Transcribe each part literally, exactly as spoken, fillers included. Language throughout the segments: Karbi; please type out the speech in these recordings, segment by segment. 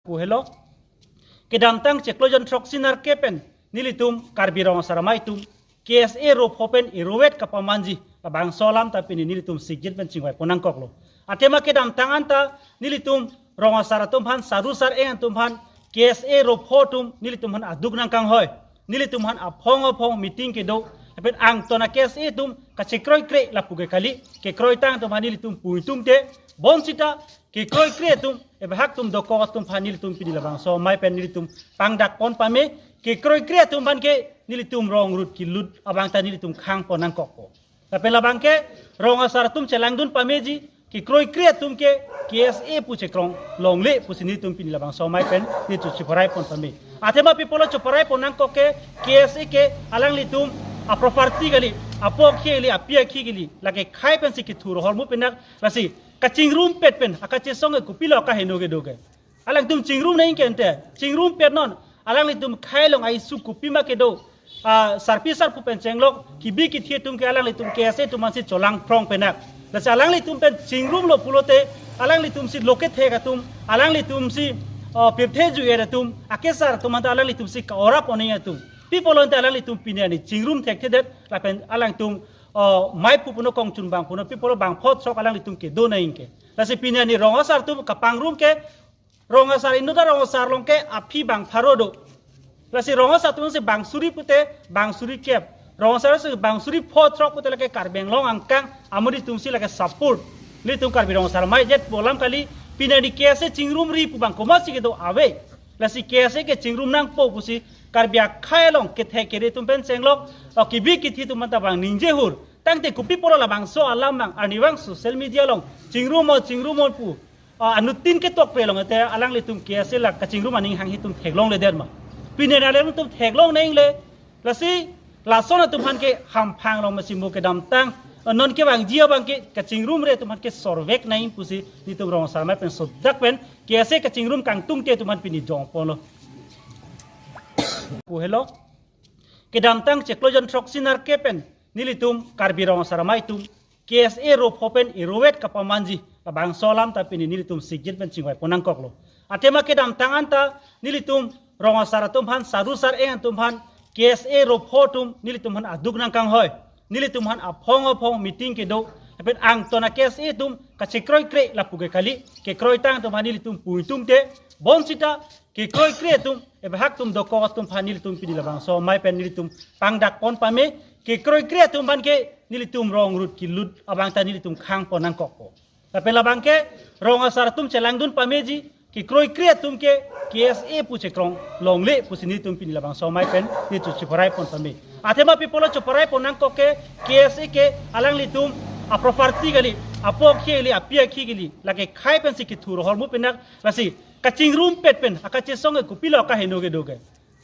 Pu helo. Kedamtang chiklo jon throksi nerkep pen nelitum Karbi Rong Asar Amei atum K S A ropho pen irovet kapamanji labangso alam ta pini nelitum sikjit pen chingvai pon nangkoklo. Athema kedamtang anta nelitum rong asar atum aphan, saru sar-eng atum aphan, K S A ropho atum nelitum aphan aduk nangkanghoi, nelitum aphan aphong aphong meeting kedo, lapen angton a-K S A atum kachekroikre lapu ke kali, kekroitang atum aphan nelitum pu ingtungte, bonsita kekroikre atum, ebahak atum dokok atum aphan nelitum pini labangso amei pen nelitum pangdak pon pame, kekroikre atum aphan ke nelitum rong rut kilut abang ta nelitum khang pon nangkokpo. Lapen labang ke rong asar atum chelangdun pameji, kekroikre atum ke K S A pu chekrong longle pusi nelitum pini labangso amei pen nelitum chiparai pon pame. Athema pi apotlo chiparai pon nangkok ke, K S A ke alanglitum aproperty kali, apo akhei kali, api akhei kali, lake khei pensi kethur hormu penak, lasi kachingrumpet pen akachesong ke kopilo akaheno kedo ke. Alangtum chingrum nangji ke ante, chingrumpet non. Alanglitum khei along a-issue kopima kedo, ah, sarpi sarpo pen chenglok, kebi kethe atum ke alanglitum K S A atum aphansi cholang phrong penak. Lasi alanglitum pen chingrumlo pulote, alanglitumsi loket thek atum, alanglitumsi, ah, pirthe ju-et atum, akesar atum anta alanglitumsi ka-ora pon nangji atum. Pi apotlo ante alanglitum pini arni chingrum thekthedet, lapen alangtum, ah, mei pu puno kongchun bang puno, pi apotlo bangpho throk alanglitum kedo nangji ke. Lasi pini arni rong asar atum kapangrum ke, rong asar inut arong asar along ke aphi bang pharo do. Lasi rong asar atumsi bang suri pute, bang suri kep. Rong asar si bang suri pho throk pute lake Karbi Anglong angkang, amodi atumsi lake support. Nelitum Karbi Rong Asar Amei jet pu alam kali, pini arni K S A chingrumri pu bang komatsi kedo ave. Lasi K S A ke chingrum nangpo pusi Karbi akhei along kethek kere atum pen chenglok, o kebi kethe atum anta bang ningje hur. Tangte kopi apotlo labangso alam bang arnivang social media along chingrum o chingrum o pu, ah, anuttin ketok pre long ate alanglitum K S A la kachingrum aning hanghe atum theklongledet ma? Pini arni alanglitum theklong nangle. Lasi lason atum aphan ke hamphang long masi mo kedamtang, ah, non kevangji abang ke kachingrumre atum aphan ke sorvek nangji pusi nelitum Rong Asar Amei pen sodak pen K S A kachingrum kangtungte atum aphan pini jong ponlo. Pu helo. Kedamtang chiklo jon throksi nerkep pen nelitum Karbi Rong Asar Amei atum K S A ropho pen irovet kapamanji labangso alam ta pini nelitum sikjit pen chingvai pon nangkoklo. Athema kedamtang anta nelitum rong asar atum aphan, saru sar-eng atum aphan, K S A ropho atum nelitum aphan aduk nangkanghoi, nelitum aphan aphong aphong meeting kedo, lapen angton a-K S A atum kachekroikre lapu ke kali, kekroitang atum aphan nelitum pu ingtungte, bonsita kekroikre atum, ebahak atum dokok atum aphan nelitum pini labangso amei pen nelitum pangdak pon pame, kekroikre atum aphan ke nelitum rong rut kilut abang ta nelitum khang pon nangkokpo. Lapen labang ke rong asar atum chelangdun pameji, kekroikre atum ke K S A pu chekrong longle pusi nelitum pini labangso amei pen nelitum chiparai pon pame. Athema pi apotlo chiparai pon nangkok ke, K S A ke alanglitum aproperty kali, apo akhei kali, api akhei kali, lake khei pensi kethur hormu penak, lasi kachingrumpet pen akachesong ke kopilo akaheno kedo ke.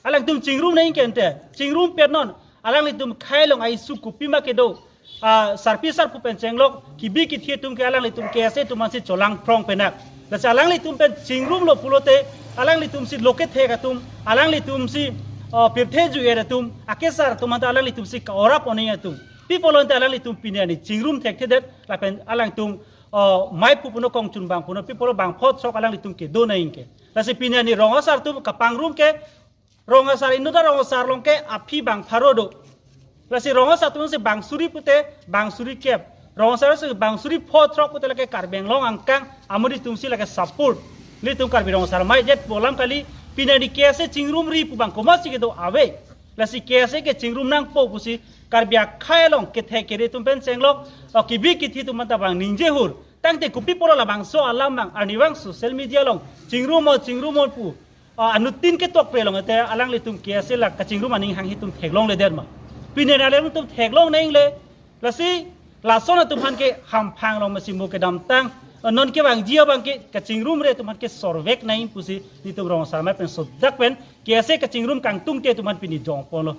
Alangtum chingrum nangji ke ante, chingrumpet non. Alanglitum khei along a-issue kopima kedo, ah, sarpi sarpo pen chenglok, kebi kethe atum ke alanglitum K S A atum aphansi cholang phrong penak. Lasi alanglitum pen chingrumlo pulote, alanglitumsi loket thek atum, alanglitumsi, ah, pirthe ju-et atum, akesar atum anta alanglitumsi ka-ora pon nangji atum. Pi apotlo ante alanglitum pini arni chingrum thekthedet, lapen alangtum, ah, mei pu puno kongchun bang puno, pi apotlo bangpho throk alanglitum kedo nangji ke. Lasi pini arni rong asar atum kapangrum ke, rong asar inut arong asar along ke aphi bang pharo do. Lasi rong asar atumsi bang suri pute, bang suri kep. Rong asar si bang suri pho throk pute lake Karbi Anglong angkang, amodi atumsi lake support. Nelitum Karbi Rong Asar Amei jet pu alam kali, pini arni K S A chingrumri pu bang komatsi kedo ave. Lasi K S A ke chingrum nangpo pusi Karbi akhei along kethek kere atum pen chenglok, o kebi kethe atum anta bang ningje hur. Tangte kopi apotlo labangso alam bang arnivang social media along chingrum o chingrum o pu, ah, anuttin ketok pre long ate alanglitum K S A la kachingrum aning hanghe atum theklongledet ma? Pini arni alanglitum theklong nangle. Lasi lason atum aphan ke hamphang long masi mo kedamtang, ah, non kevangji abang ke kachingrumre atum aphan ke sorvek nangji pusi nelitum Rong Asar Amei pen sodak pen K S A kachingrum kangtungte atum aphan pini jong ponlo.